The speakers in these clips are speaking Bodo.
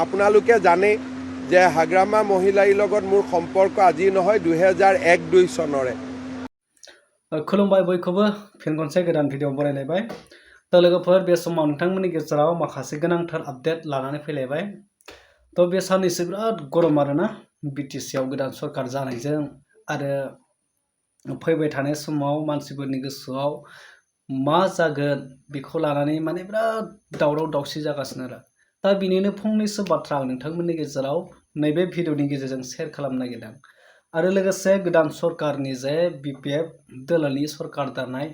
আপোনালোকে জানে যে হাগ্ৰামা মহিলাৰ লগত মোৰ সম্পৰ্ক আজি নহয় 2001-2 চনৰে। खुलुमबाय बयखौबो फिन खनसे गोदान भिडिअ बरायलायबाय। दा लोगोफोर बे समाव नोंथांमोननि गेजेराव माखासे गोनांथार आपडेट लानानै फैलायबाय। तो बे साननैसो बिराद गरम आरोना बिटिसिआव गोदान सरकार जानायजों आरो फैबाय थानाय समाव मानसिफोरनि गोसोआव मा जागोन बेखौ लानानै माने बिराद दावराव दावसि जागासिनो आरो। दा बिनिनो फंनैसो बाथ्रा आं नोंथांमोननि गेजेराव नैबे भिडिअनि गेजेरजों शेयार खालामनो नागिरदों। आरो लोगोसे गोदान सरकारनि जे बिपिएफ दोलोनि सरकार दानाय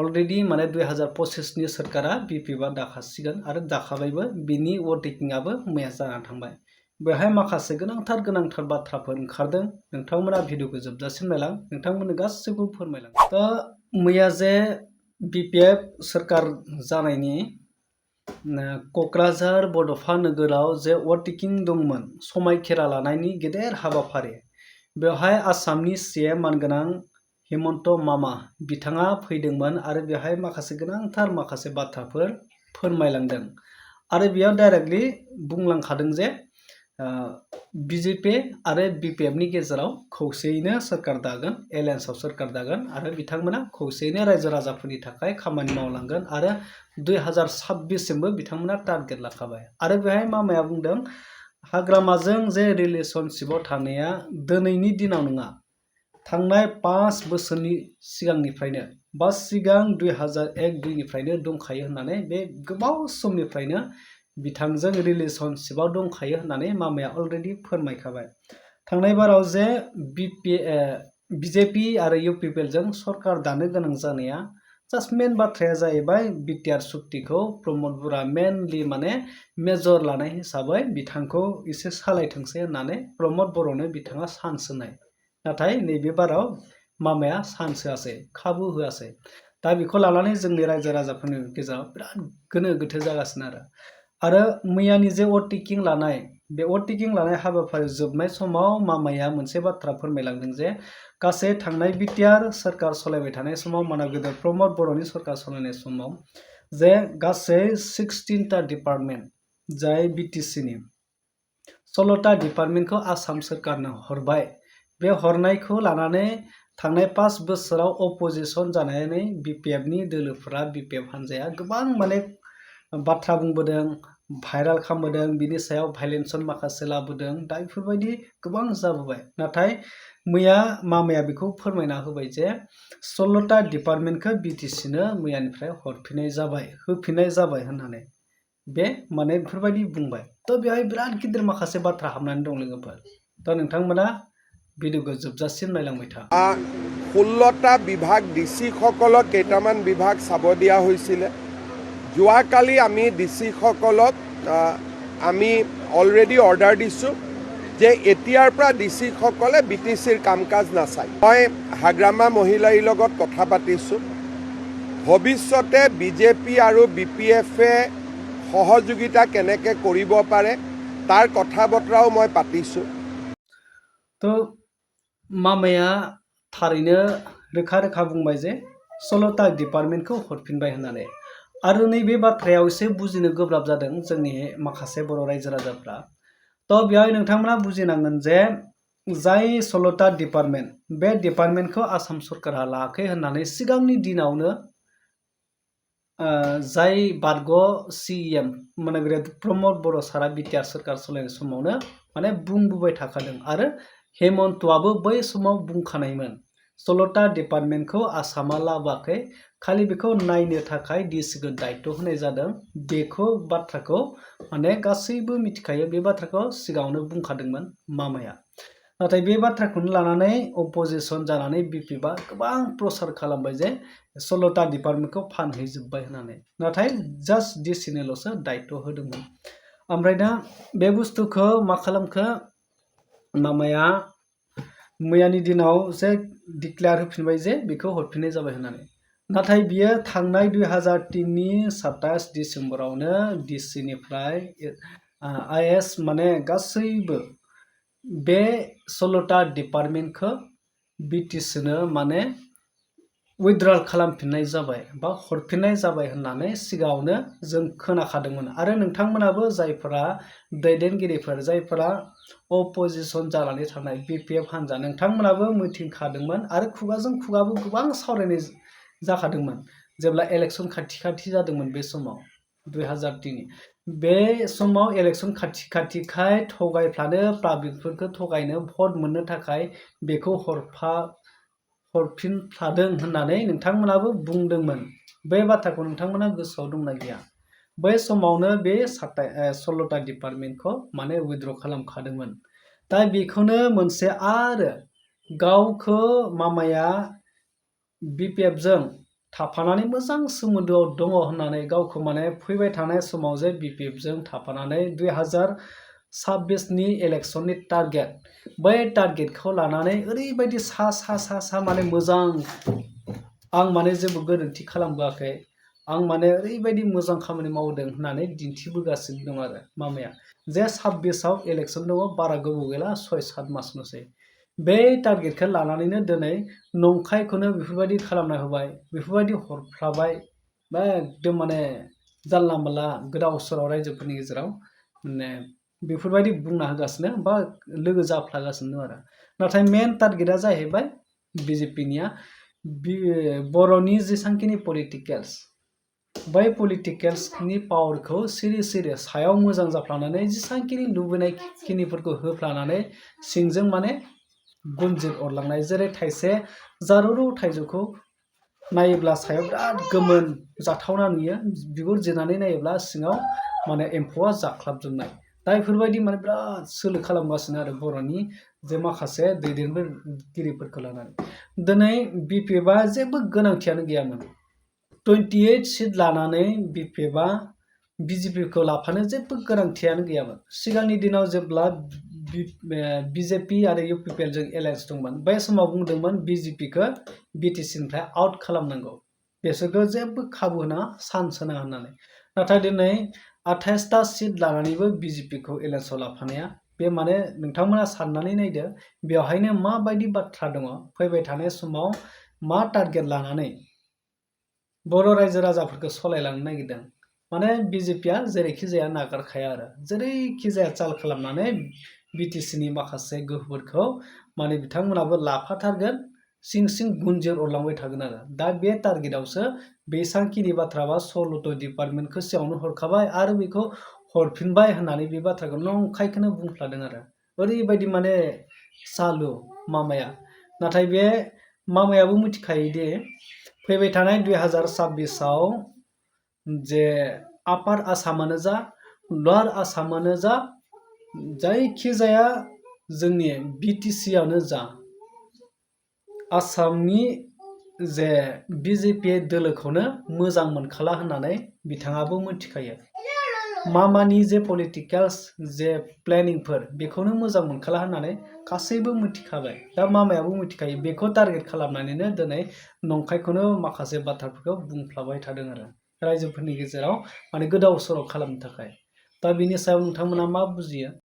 अलरेडि माने 2025नि सरकारा बिपिएफआ दाखासिगोन आरो दाखाबायबो। बिनि वोटिंआबो मैया जानानै थांबाय। बेवहाय माखासे गोनांथार बाथ्राफोर ओंखारदों। नोंथांमोना भिडिअखौ जोबजासिम नायलां, नोंथांमोननो गासैबो फोरमायलां। दा मैया जे बिपिएफ सरकार जानायनि क'क्राझार बड'फा नोगोराव जे वोटिं दंमोन, समायखेरा लानायनि गेदेर हाबाफारि, बेवहाय आसामनि सीएम मानगोनां हिमन्त मामा बिथाङा फैदोंमोन आरो बेवहाय माखासे गोनांथार माखासे बाथ्राफोर फोरमायलांदों। आरो बेयाव डाइरेक्टलि बुंलांखादों जे बिजेपि आरो बिपिएफनि गेजेराव खौसेयैनो सरकार दागोन, एलायन्सआव सरकार दागोन आरो बिथांमोना खौसेयैनो रायजो राजाफोरनि थाखाय खामानि मावलांगोन आरो 2026सिमबो बिथांमोना टारगेट लाखाबाय। आरो बेवहाय मामाया बुंदों हाग्रामाजों जे रिलेशनशिपआव थानाया दिनैनि दिनाव नङा, थांनाय 5 बोसोरनि सिगांनिफ्रायनो बा सिगां 2001-2निफ्रायनो दंखायो होननानै, बे गोबाव समनिफ्रायनो बिथांजों रिलेशनशिपआव दंखायो होननानै मामाया अलरेडि फोरमायखाबाय। थांनाय बाराव जे बिजेपि आरो इउपिपिएलजों सरकार दानो गोनां जानाया जास्ट मेन बाथ्राया जाहैबाय बिटिआर सुक्तिखौ प्रमद बर'आ मेनलि माने मेजर लानाय हिसाबै बिथांखौ एसे सालायथोंसै होननानै प्रमद बर'नो बिथाङा चान्स होनाय। नाथाय नैबे बाराव मामाया चान्स होआसै, खाबु होआसै। दा बेखौ लानानै जोंनि रायजो राजाफोरनि गेजेराव बिराद गोनो गोथो जागासिनो आरो मैयानि जे वोटिं लानाय, बे वोटिं लानाय हाबाफारि जोबनाय समाव मामाया मोनसे बाथ्रा फोरमायलांदों जे गासै थांनाय बिटिआर सरकार सालायबाय थानाय समाव मानव गेदेर प्रमद बर'नि सरकार सालायनाय समाव जे गासै 16टा डिपार्टमेन्ट जाय बिटिसिनि 16टा डिपार्टमेन्टखौ आसाम सरकारनो हरबाय। बे हरनायखौ लानानै थांनाय 5 बोसोराव अपोजिशन जानानै बिपिएफनि दोलोफोरा, बिपिएफ हान्जाया गोबां माने बाथ्रा बुंबोदों, भाइराल खालामबोदों, बिनि सायाव भाइलेन्सन माखासे लाबोदों। दा बेफोरबायदि गोबां जाबोबाय। नाथाय मैया मामाया बेखौ फोरमायना होबाय जे 16टा डिपार्टमेन्टखौ बिटिसिनो मैयानिफ्राय होफिननाय जाबाय होननानै बे माने बेफोरबायदि बुंबाय। तो बेवहाय बिराद गिदिर माखासे बाथ्रा हाबनानै दं लोगोफोर। दा नोंथांमोना भिडिअखौ जोबजासिम नायलांबाय था। 16টা বিভাগ ডিচিসকলক কেইটামান বিভাগ চাব দিয়া হৈছিলে। যোৱাকালি আমি ডিচিসকলক আমি অলৰেডি অৰ্ডাৰ দিছোঁ যে এতিয়াৰ পৰা ডিচিসকলে বিটিচিৰ কাম কাজ নাচায়। মই হাগ্ৰামা মহিলাৰ লগত কথা পাতিছোঁ। ভৱিষ্যতে বিজেপি আৰু বিপিএফে সহযোগিতা কেনেকৈ কৰিব পাৰে তাৰ কথা বতৰাও মই পাতিছোঁ। তো मामाया थारैनो रोखा बुंबाय जे 16टा डिपार्टमेन्टखौ हरफिनबाय होननानै। आरो नैबे बाथ्रायाव एसे बुजिनो गोब्राब जादों जोंनि माखासे बर' रायजो राजाफ्रा। तो बेवहाय नोंथांमोना बुजिनांगोन जे जाय 16टा डिपार्टमेन्ट, बे डिपार्टमेन्टखौ आसाम सरकारा लायाखै होननानै सिगांनि दिनावनो जाय बारग' सीएम माने प्रमद बर' सारा बिटिआर सरकार सालायनाय समावनो माने बुंबोबाय थाखादों आरो हेमन्तआबो बै समाव बुंखानायमोन 16टा डिपार्टमेन्टखौ आसामा लाबोआखै, खालि बेखौ नायनो थाखाय डिसिखौ दायित्व होनाय जादों। बेखौ बाथ्राखौ माने गासैबो मिथिखायो, बे बाथ्राखौ सिगाङावनो बुंखादोंमोन मामाया। नाथाय बे बाथ्राखौनो लानानै अपोजिशन जानानै बिपिएफआ गोबां प्रसार खालामबाय जे 16टा डिपार्टमेन्टखौ फानहैजोब्बाय होननानै। नाथाय जास्ट डिसिनोल'सो दायित्व होदोंमोन। ओमफ्राय दा बे बुस्थुखौ मा खालामखो मामाया मैयानि दिनाव जे डिक्लेयार होफिनबाय जे बेखौ हरफिननाय जाबाय होननानै। नाथाय बियो थांनाय 2003नि 27 डिसेम्बरावनो डिसिनिफ्राय आइएस माने गासैबो बे 16टा डिपार्टमेन्टखौ बिटिसिनो माने उइथड्रल खालामफिननाय जाबाय बा हरफिननाय जाबाय होननानै सिगाङावनो जों खोनाखादोंमोन आरो नोंथांमोनाबो जायफोरा दैदेनगिरिफोर जायफोरा अपोजिसन जानानै थानाय BPF हान्जा नोंथांमोनाबो मिथिखादोंमोन आरो खुगाजों खुगाबो गोबां सावरायनाय जाखादोंमोन जेब्ला इलेक्सन खाथि जादोंमोन बे समाव 2003 बे समाव इलेक्सन खाथिखाय थगायफ्लानो पाब्लिकफोरखौ थगायनो भट मोननो थाखाय बेखौ हरफिनफ्लादों होननानै नोंथांमोनाबो बुंदोंमोन बे बाथ्राखौ नोंथांमोना गोसोआव दंना गैया बै समावनो बे 16टा डिपार्टमेन्टखौ माने उइथड्र खालामखादोंमोन दा बेखौनो मोनसे आरो गावखौ मामाया BPF जों थाफानानै मोजां सोमोन्दोआव दङ होननानै गावखौ माने फैबाय थानाय समाव जे BPF जों थाफानानै 2026 नि इलेक्सननि टारगेट बै टारगेटखौ लानानै ओरैबायदि सा माने मोजां आं माने जेबो गोरोन्थि खालामबोआखै आं माने ओरैबायदि मोजां खामानि मावदों होननानै दिन्थिबोगासिनो दं आरो मामाया जे 26 आव इलेक्सन दङ बारा गोबाव गैला 6-7 मासल'सै बे टारगेटखौ लानानैनो दिनै नंखायखौनो बेफोरबायदि खालामना होबाय बेफोरबायदि हरफ्लाबाय बा एकदम माने जानला मोनला गोदाव सोराव रायजोफोरनि गेजेराव माने बेफोरबायदि बुंना होगासिनो बा लोगो जाफ्लागासिनो दं आरो नाथाय मेन टारगेटआ जाहैबाय BJPनिया बर'नि जेसांखिनि पलिटिकेल्स बै पलिटिकेल्सनि पावारखौ सिरि सायाव मोजां जाफ्लानानै जेसांखिनि लुबैनाय खिनिफोरखौ होफ्लानानै सिंजों माने गुनजेर अरलांनाय जेरै थाइसे जारुरु थाइजौखौ नायोब्ला सायाव बिराद गोमोन जाथावना नुयो बिगुर जिरनानै नायोब्ला सिङाव माने एम्फौआ जाख्लाबजोबनाय दा बेफोरबायदि माने बिराद सोलो खालामगासिनो आरो बर'नि जे माखासे दैदेनगिरिफोरखौ लानानै दिनै BPFआ जेबो गोनांथियानो गैयामोन 28 सिट लानानै BPFआ BJPखौ लाफानो जेबो गोनांथियानो गैयामोन सिगांनि दिनाव जेब्ला BJP आरो UPPL जों एलायन्स दंमोन बै समाव बुंदोंमोन BJPखौ BTCनिफ्राय आउट खालामनांगौ बेसोरखौ जेबो खाबु होनाङा चान्स होनाङा होननानै नाथाय दिनै 28टा सिट लानानैबो BJPखौ एलायन्सआव लाफानाया बे माने नोंथांमोना साननानै नायदो बेवहायनो माबायदि बाथ्रा दङ फैबाय थानाय समाव मा टारगेट लानानै बर' रायजो राजाफोरखौ सलायलांनो नागिरदों माने BJPआ जेरैखि जाया नागारखाया आरो जेरैखि जाया चाल खालामनानै BTCनि माखासे गोहोफोरखौ माने बिथांमोनाबो लाफाथारगोन सिं गुनजेर अरलांबाय थागोन आरो दा बे टारगेटआवसो बेसांखिनि बाथ्रा बा 16टा डिपार्टमेन्टखौ सिगाङावनो हरखाबाय आरो बेखौ हरफिनबाय होननानै बे बाथ्राखौ नंखायखौनो बुंफ्लादों आरो ओरैबायदि माने सालु मामाया नाथाय बे मामायाबो मिथिखायो दि फैबाय थानाय 2026 आव जे आपार आसामानो जा लवार आसामानो जा जायखिजाया जोंनि BTCआवनो जा आसामनि जे BJP दोलोखौनो मोजां मोनखाला होननानै बिथाङाबो मिथिखायो मामानि जे पलिटिकेल्स जे प्लेनिंफोर बेखौनो मोजां मोनखाला होननानै गासैबो मिथिखाबाय दा मामायाबो मिथिखायो बेखौ टारगेट खालामनानैनो दिनै नंखायखौनो माखासे बाथ्राफोरखौ बुंफ्लाबाय थादों आरो रायजोफोरनि गेजेराव माने गोदाव सोराव खालामनो थाखाय दा बिनि सायाव नोंथांमोना मा बुजियो